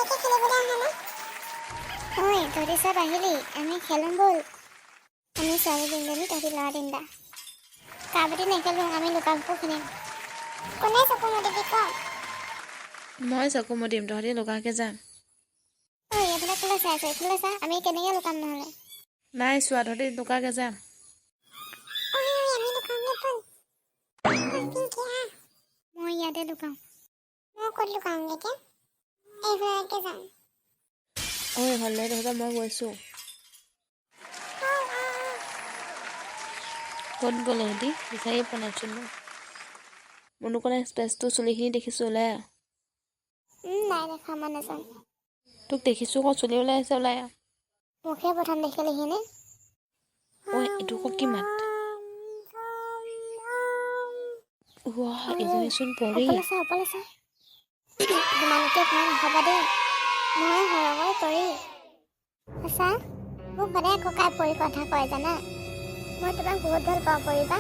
ইয়ালৈকে খেলিবলৈ অহা নাই। ঐ, তহঁতি চব আহিলি, আমি খেলোঁ ব'ল। আমি ছোৱালী তিনিজনী, তহঁতি ল'ৰা তিনিটা। কাবাডী নেখেলোঁ, আমি লুকা ভাকু খেলিম। কোনে চকু মুদিবি ক? মই চকু মুদিম, তহঁতি লুকাকে যা। ঐ, এইফালে কেলৈ চাই আছ? এইফালে চা, আমি কেনেকৈ লুকাম নহ'লে? নাই চোৱা, তহঁতি লুকাকে যা। ঐ ঐ, আমি লুকাওঁগে ব'ল। ঐ পিংকি, আহ। মই ইয়াতে লুকাওঁ। মই ক'ত লুকাওঁগে এতিয়া? এইফালেকে যাওঁ। ঐ, হ'লে তহঁতৰ মই গৈছোঁ। অ অ অ। ক'ত গ'ল ইহঁতি? বিচাৰিয়ে পোৱা নাইচোন মই। মনুকণ এক্সপ্ৰেছটো, চুলিখিনি দেখিছোঁ, ওলাই আহ। নাই দেখা মই, নাযাওঁ। তোক দেখিছোঁ আকৌ, চুলি ওলাই আছে, ওলাই আহ। মোকহে প্ৰথম দেখিলিহিনে? ঐ, এইটো আকৌ কি মাত? ৱাহ, এইজনীচোন পৰী। ওপৰলৈ চা, ওপৰলৈ চা। তোমালোকে ভয় নাখাবা দেই, মই সৰগৰ পৰী। সঁচা, মোক সদায় ককাই পৰী কথা কয় জানা। মই তোমাক বহুত ভাল পাওঁ পৰিবা।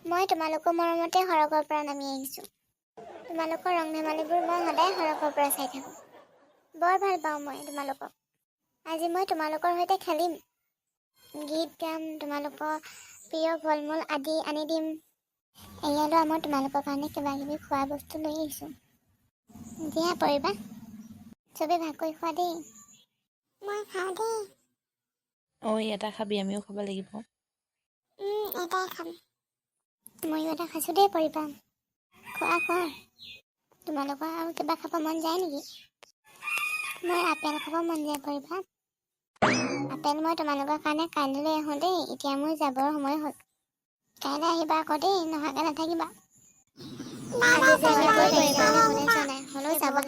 মই তোমালোকৰ মৰমতে সৰগৰ পৰা নামি আহিছোঁ। তোমালোকৰ ৰং ধেমালিবোৰ মই সদায় সৰগৰ পৰা চাই থাকোঁ। বৰ ভাল পাওঁ মই তোমালোকক। আজি মই তোমালোকৰ সৈতে খেলিম, গীত গাম, তোমালোকৰ প্ৰিয় ফল মূল আদি আনি দিম। এয়া লোৱা, মই তোমালোকৰ কাৰণে কিবা কিবি খোৱা বস্তু লৈ আহিছোঁ। দিয়া পৰিবা, চবেই ভাগ কৰি খোৱা দেই। মই খাওঁ দেই। ঐ, এটা খাবি, আমিও খাব লাগিব। এটাই খাম। ময়ো এটা খাইছোঁ দেই পৰিবা। খোৱা খোৱা। তোমালোকৰ আৰু কিবা খাব মন যায় নেকি? মোৰ আপেল খাব মন যায় পৰিবা। আপেল মই তোমালোকৰ কাৰণে কাইলৈ লৈ আহোঁ দেই। এতিয়া মোৰ যাবৰ সময় হ'ল। কাইলৈ আহিবা আকৌ দেই, নহাকৈ নাথাকিবা। আজি যেনেকৈ পৰিবা, কোনে জনাই হ'লেও যাব।